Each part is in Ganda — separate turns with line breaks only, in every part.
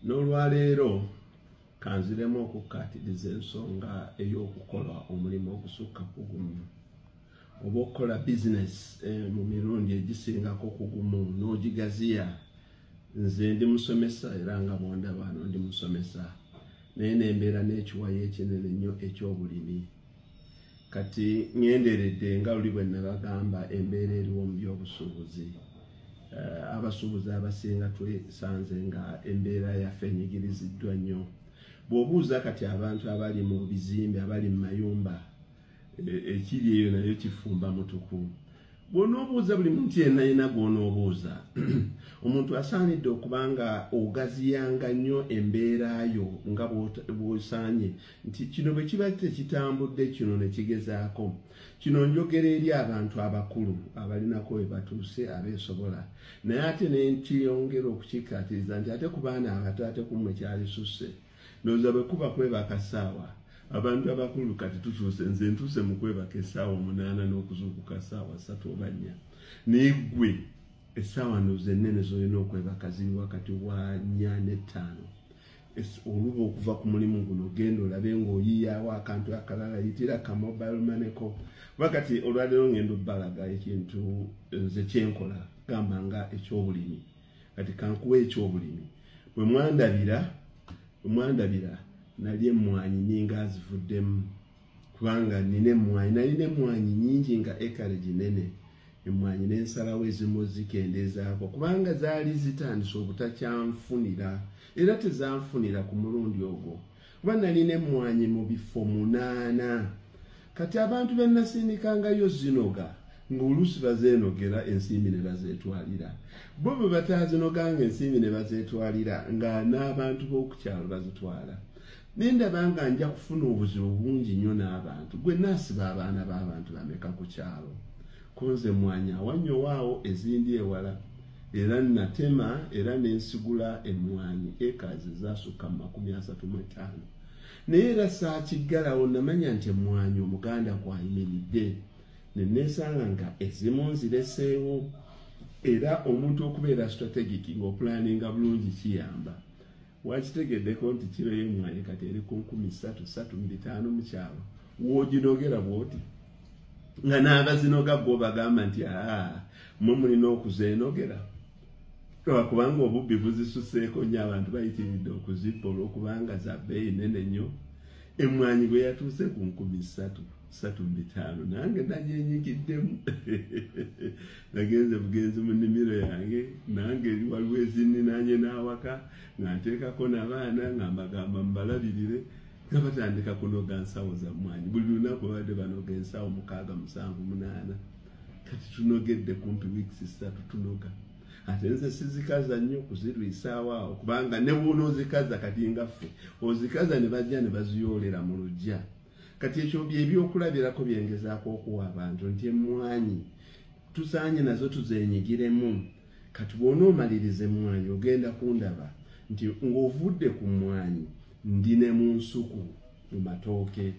N'olwaleero kanziremu okukkaatiriza ensonga ey'okukola omulimu ogusukka ku gumu, oba okukola bizinesi mu mirundi egisingako ku gumu n'ogigaziya. Nze ndi musomesa, era nga bw'ondaba wano ndi musomesa, naye nembeera n'ekiwayi ekinene nnyo eky'obulimi. Kati ŋŋenderedde nga luli bwe nabagamba embeera eriwo mu byobusuubuzi. Abasuubuzi abasinga twesanze nga embeera yaffe enyigiriziddwa nnyo. Bw'obuuza kati abantu abali mu bizimbe, abali mu mayumba, ekiri eyo nayo kifumba mutuku. Bw'onoobuuza buli muntu yenna yenna gw'onoobuuza, omuntu asaanidde okuba nga ogaziyanga nnyo embeera yo nga bw'osaanye, nti kino bwe kiba tekitambudde, kino ne kigezaako. Kino njogera eri abantu abakulu abalinako we batuuse, abeesobola, naye ate ne nkiyongera okukikkaatiriza nti ate ku baana abato, ate ku mmwe kyalisusse. Ndowooza bwe kuba kwebaka ssaawa, abantu abakulu kati tutuuse, nze ntuuse mu kwebaka essaawa 8 n'okuzuukuka ssaawa 3 oba 4, naye ggwe essaawa ndowooza ennene z'olina okwebaka ziri wakati wa 4 ne 5. Oluba okuva ku mulimu guno, genda olabe ng'oyiyaawo akantu akalala, yitira ka mobile money ko. Kuba kati olwaleero ngenda obbalaga ekintu nze kyenkola, gamba nga ekyobulimi. Kati kankuwa ekyobulimi. Bwe mwandabira nali emmwanyi ninga azivuddemu, kubanga nina emmwanyi, nalina emmwanyi nnyingi nga acreage nene. Emmwanyi n'ensalawo ezimu zikendeezaako, kubanga zaali zitandise obutakyanfunira, era tezanfunira ku mulundi ogwo, kuba nalina emmwanyi mu bifo 8. Kati abantu be nasindikangayo zinoga, ng'oluusi bazeenogera ensimbi ne bazeetwalira. Bo bwe bataazinoganga ensimbi ne bazeetwalira, nga n'abantu b'oku kyalo bazitwala. Nendaba nga nja kufuna obuzibu bungi nnyo n'abantu. Gwe naasiba abaana b'abantu bameka ku kyalo? Kunze emmwanyi awanyowaawo ezindi ewala. Era natema era nensigula emmwanyi acres ezasukka mu 35, naye era saakiggalawo. Namanya nti emmwanyi Omuganda kwayimiridde, ne neesanga nga ezimu nzireseewo. Era omuntu okubeera strategic ng'oplanninga bulungi kiyamba. Wakitegeddeko nti kiro y'emmwanyi kati eri ku 3,000, 3,500 mu kyalo, wooginogera bw'oti, nga n'abazinoga bo bagamba nti, "Aa, mwe mulina okuzeenogera," kubanga obubbi buzisuseeko nnyo, abantu bayitiridde okuzibba olw'okubanga za bbeeyi nene nnyo. Emmwanyi bwe yatuuse ku 3,000, 3,500, nange nagyenyigiddemu. Nagenze bugenzi mu nnimiro yange, nange waliwo ezinninanye n'awaka, nga nteekako n'abaana, nga mbagamba mbalabirire, nga batandika kunoga nsawo za mmwanyi. Buli lunaku babadde banoga ensawo 6, 7, 8. Kati tunogedde kumpi weeks 3 tunoga. Ate nze sizikaza nnyo kuzirwisaawo awo, kubanga ne bw'onoozikaza, kati nga ffe ozikaza ne bajja ne baziyoolera mu luggya. Kati ekyo byebyokulabirako byengezaako okuwa abantu nti emmwanyi tusaanye nazo tuzeenyigiremu. Kati bw'onoomaliriza emmwanyi, ogenda kundaba nti ng'ovudde ku mmwanyi, ndi ne mu nsuku, mu matooke.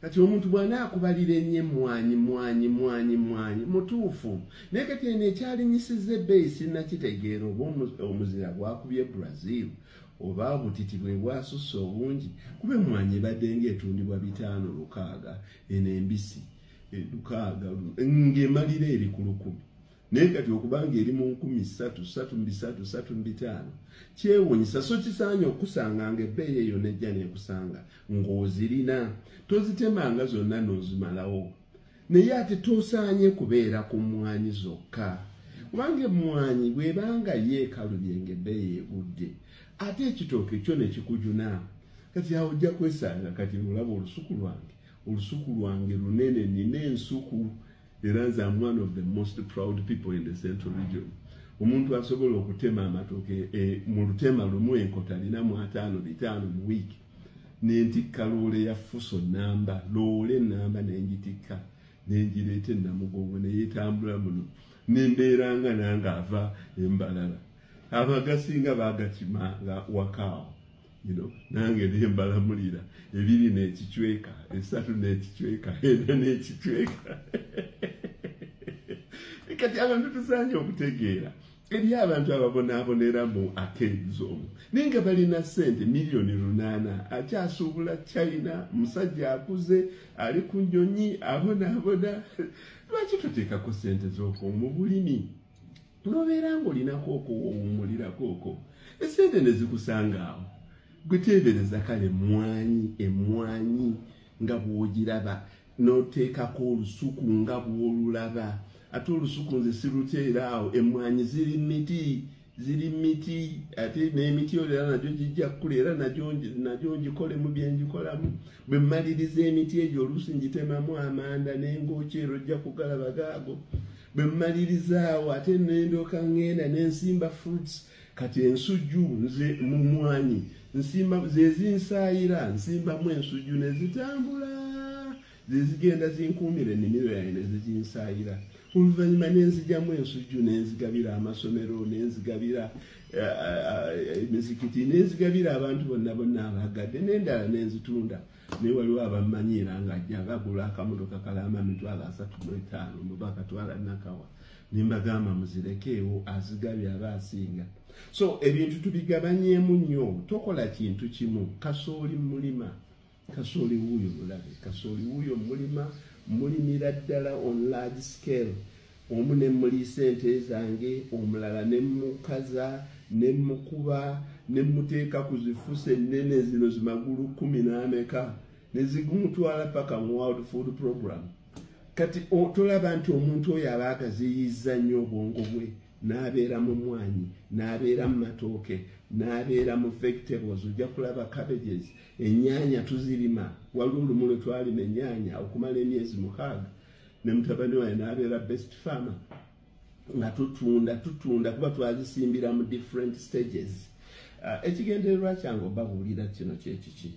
Kati omuntu bw'anaakubalira ennyo emmwanyi, mwanyi, mwanyi, mwanyi, mutuufu. Naye kati eno ekyalinyisizza ebbeeyi sinnakitegeera, oba omuzira gwakubye Brazil, oba obutiti bwe bwasusse obungi, kuba emmwanyi ebadde ng'etundibwa 500, 600, eno embisi 600, ng'emalira eri ku 1,000. Naye kati okubanga eri mu 3,000, 3,300, 3,500, kyewuunyisa. So kisaanye okusanga nga ebbeeyi eyo nejja nekusanga ng'ozirina, tozitemanga zonna n'ozimalawo. Naye ate tosaanye kubeera ku mmwanyi zokka, kubanga emmwanyi bw'ebanga yeekalubye ng'ebbeeyi egudde, ate ekitooke kyo ne kikujuna. Kati awo ojja kwesanga. Kati olaba olusuku lwange, olusuku lwange lunene, nina ensuku, era nze am one of the most proud people in the Central Region. Omuntu asobola okutema amatooke mu lutema lumu enkota 450, 500 mu wiiki, nentikka loole ya Fuso namba, loole namba, nengitikka nengireeta eNamugongo, neyetambula muno, nembeeranga nange ava embalala abagasinga bagakimanga wakaawo, nange nembalamulira 2 n'ekicweka, 3 n'ekicweka, 4 n'ekicweka. Kati abantu tusaanye okutegeera. Eri abantu ababonaabonera mu arcades omwo, naye nga balina ssente 8 million, akyasuubula China, musajja akuze, ali ku nnyonyi, abonaabona. Lwaki toteekako ssente z'okwo mu bulimi, nobeera ng'olinako okuwummulirako okwo, esente ne zikusanga awo? Gwe teebereza kale emmwanyi, emmwanyi nga bw'ogiraba, n'oteekako olusuku nga bw'olulaba. Ate olusuku nze siruteera awo, emmwanyi ziri miti, ziri miti, ate n'emiti era nagyo gijja kkula, era nagyo ngikolemu bye ngikolamu. Bwe mmaliriza emiti egyo, oluusi ngitemamu amanda n'engokyero, ojja kugalaba gaago. Bwe mmaliriza awo, ate nendooka ŋŋenda nensimba fruits. Kati ensujju, nze mu mwanyi nsimba zezinsaayira, nsimbamu ensujju ne zitambula, zezigenda zinkuumira ennimiro yange ne ziginsaayira. Oluvannyuma nenzigyamu ensujju nenzigabira amasomero, nenzigabira emizikiti, nenzigabira abantu bonna bonna abagadde, n'endala nenzitunda. Naye waliwo abamanyiira nga ajja bagula akamotoka kalamba 35,000, mubakatwala Nakawa, nembagamba muzirekeewo, azigabye aba asinga. So ebintu tubigabanyeemu nnyo, tokola kintu kimu. Kasooli mulima, kasooli wuuyo mulabe, kasooli wuuyo mulima, mulimira ddala on large scale. Omu nemuliisa ente zange, omulala nemukaza, nemukuba, nemuteeka ku zifusa ennene zino zimagulu 10 n'ameka, nezigumutwala paka mu World Food Program. Kati tolaba nti omuntu oyo aba agaziyiza nnyo obwongo bwe, n'abeera mu mwanyi, n'abeera mu matooke, n'abeera mu vegetables? Ojja kulaba cabbages, ennyaanya tuzirima. Waliwo olumu lwe twalima ennyaanya okumala emyezi 6, ne mutabani wange n'abeera best farmer, nga tutunda, tutunda, kuba twazisimbira mu different stages. Ekigendererwa kyange obabuulira kino kyekiki?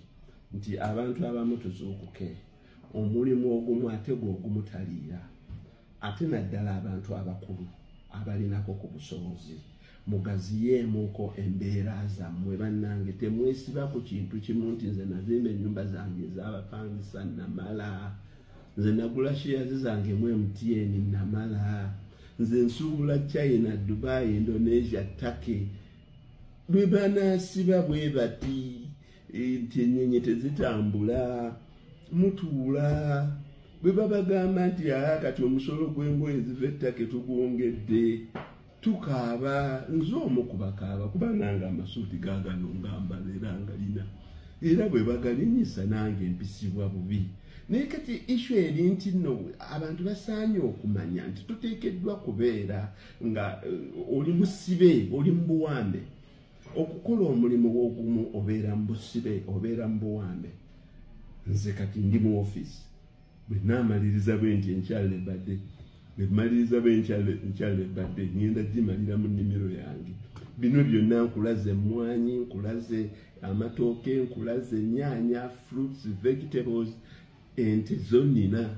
Nti abantu abamu tuzuukuke. Omulimu ogumu ate gwe ogumutaliira, ate naddala abantu abakulu abalinako ku busobozi, mugaziyeemuko embeera zammwe. Bannange, temwesiba ku kintu kimu nti nze nazimba ennyumba zange ez'abapangisa namala, nze nagula shares zange mu MTN namala, nze nsuubula China, Dubai, Indonesia, Turkey. Bwe banaasiba bwe bati nti ennyonyi tezitambula, mutuula. Bwe babagamba nti aa kati omusolo gw'engoye ziva e Turkey tugwongedde, tukaaba. Nze omu kubakaaba, kuba nange amasuuti gaagano ngambala era ngalina, era bwe bagalinyisa nange mpisibwa bubi. Naye kati issue eri nti nno abantu basaanye okumanya nti tuteekeddwa kubeera nga oli musibe, oli mu buwambe. Okukola omulimu ogumu obeera mu busibe, obeera mu buwambe. Nze kati ndi mu office, bwe naamaliriza bwe nti enkyala ebadde, bwe mmaliriza bwe nkyala ebadde, ngenda gimalira mu nnimiro yange. Bino byonna nkulaze emmwanyi, nkulaze amatooke, nkulaze ennyaanya, fruits, vegetables. Ente zo nnina,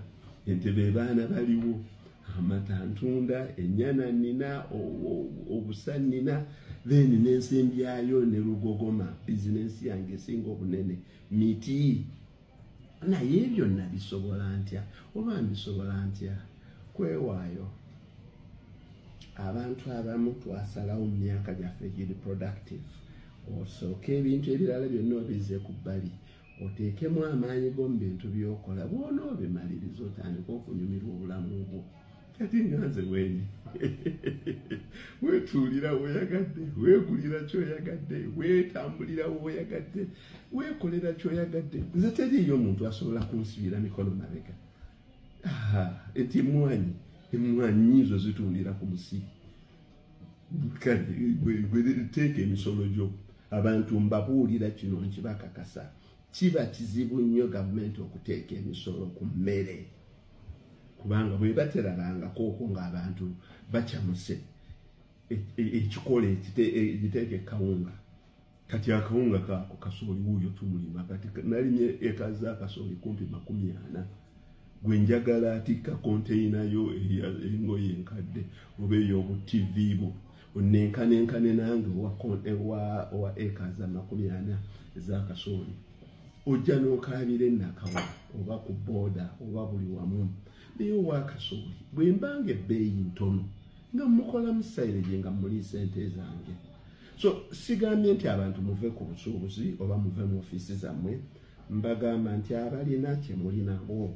ente be baana baliwo, amata ntunda, ennyana nnina, obusa nnina, then n'ensembyayo ne lugogoma. Bizinensi yange esinga obunene miti. Naye byonna bisobola ntya, oba mbisobola ntya? Kwewaayo. Abantu abamu twasalawo mu myaka gyaffe egiri productive, osooka ebintu ebirala byonna obizze ku bbali, oteekemu amaanyi go mu bintu by'okola. Bw'ona obimaliriza, otandika okunyumirwa obulamu bwo. Kati nga nze bwendi, weetuulira weeyagadde, weegulira kyoyagadde, weetambulira weoyagadde, weekolera kyoyagadde. Nze teriiyo omuntu asobola kunsibira mikono mabega eti emwanyi, emwanyi nyizo zitundira ku musiri. Kale gwe teeka emisolo gyo. Abantu mbabuulira kino nkibakakasa, kiba kizibu nnyo gavumenti okuteeka emisolo ku mmere, kubanga bwe baterabangako okwo ng'abantu bakyamuse ekikola ekiteeka ekawunga. Kati akawunga kaako kasooli wuuyo tumulima. Kati nalimye eka z'akasooli kumpi 40. Gwe njagala atikka konteyina yo engoye enkadde oba ey'obu TV bwo, onenkanenkane nange owa eka za 40 ez'akasooli, ojja n'okaabira enakawa oba ku booda oba buli wamu. Naye owakasooli bwe mbanga ebbeeyi ntono, Nga mukolamu silage nga muliisa ente zange. So sigambye nti abantu muve ku busuubuzi oba muve mu ofiisi zammwe, mbagamba nti abalina kye mulinawo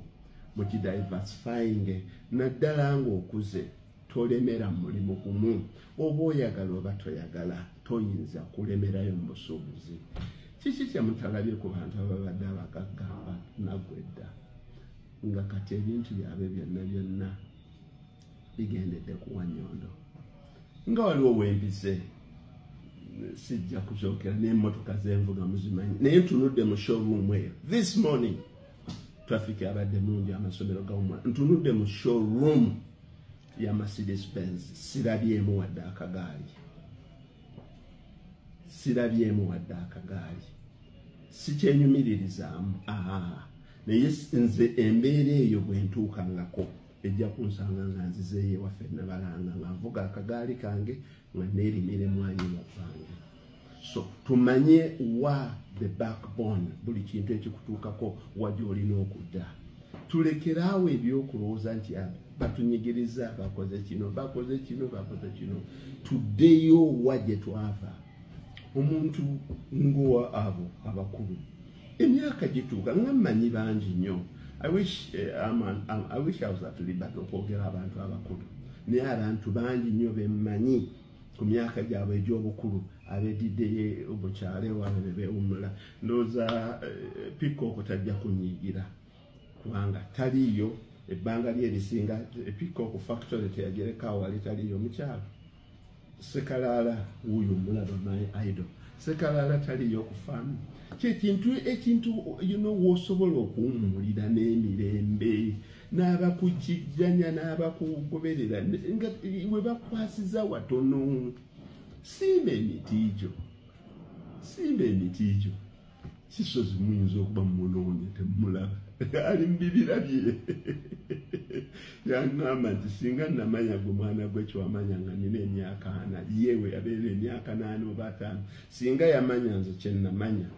mukidiversifying, naddala ng'okuze tolemera mulimu gumu, oba oyagala oba toyagala toyinza kulemerayo mu busuubuzi. Kiki kye mutalabye ku bantu ababadde abagagga naggwa edda nga kati ebintu byabwe byonna byonna bigendedde kuwa nnyondo? Nga waliwo wempise, sijja kuzookera n'emmotoka zenvuga muzimanyi, naye ntunudde mu showroom eyo this morning, traffic abadde mungi, amasomero gawumula, ntunudde mu showroom ya Mercedes Benz, sirabyemu wadde akagaali, sirabyemu wadde akagaali. Sikyenyumiririzaamu, naye nze embeera eyo bwe ntuukangako ejja kunsanga nga nzizeeyo ewaffe Nabalanga, nga nvuga akagaali kange, nga neerimira emwanyi zange. So tumanye wa the backbone, buli kintu ekikutuukako wa gy'olina okudda. Tulekeraawo ebyokulowooza nti batunyigiriza, bakoze kino, bakoze kino, bakoze kino. Tuddeyo wa gye twava. Omuntu ngowa abo abakulu emyaka gituuka, nga mmanyi bangi nnyo. I wish I was at liberty okwogera abantu abakulu, naye abantu bangi nnyo bemmanyi ku myaka gyabwe egy'obukulu abediddeyo mu kyalo ewaabwe be beewummula. Ndowooza Peacock tajja kunyiigira kubanga taliiyo ebbanga lye erisinga. Peacock factory teyagerekawo, wali taliiyo mu kyalo. Sekalaala wuuyo omulaba, my idol Sekalaala taliiyo ku faamu. Kyekintu ekintu w'osobola okuwummulira n'emirembe n'abakukijjanya n'abakugoberera nga we bakwasiza watono. Simba emiti gyo, simba emiti gyo. Kisozi muyinza okuba mumunoonya temulaba, ali mu bibira bye. Yaŋŋamba nti singa namanya gwe mwana gwe kyewamanya nga nina emyaka 40, yewe yabeera emyaka 8 oba 5, singa yamanya nze kye namanya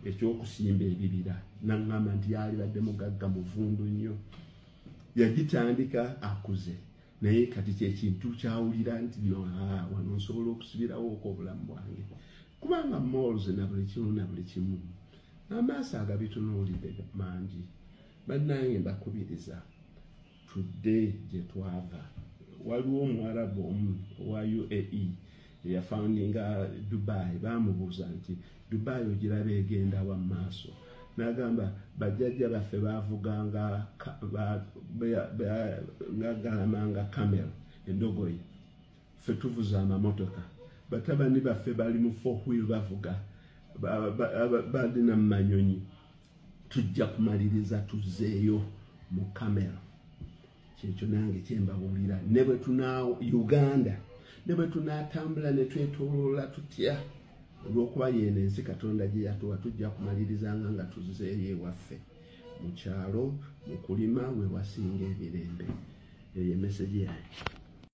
ekyokusimba ebibira, naŋŋamba nti yalibadde mugagga muvundu nnyo. Yagitandika akuze, naye kati kyekintu kyawulira nti no, wano nsobola okusibirawo obulamu bwange, kubanga malls na buli kimu na buli kimu amaaso agabitunuulidde mangi. Bannange mbakubiriza tudde gye twava. Waliwo omuwarabu omu owa UAE eyafoundinga Dubai, bamubuuza nti Dubai ogiraba egenda wa maaso? N'agamba bajjajja baffe bavuganga nga galamanga camel, endogoyi, ffe tuvuza amamotoka, batabani baffe bali mu four wheel bavuga, balina mu manyonyi, tujja kumaliriza tuzzeeyo mu camel. Kyekyo nange kyembabuulira, ne bwe tuna Uganda ne bwe tunaatambula ne twetooloola tutya, olw'okuba yeeno ensi Katonda gye yatuwa, tujja kumalirizanga nga tuzzeeyo ewaffe mu kyalo, mu kulima we wasinga emirembe. Eyo emessage yange.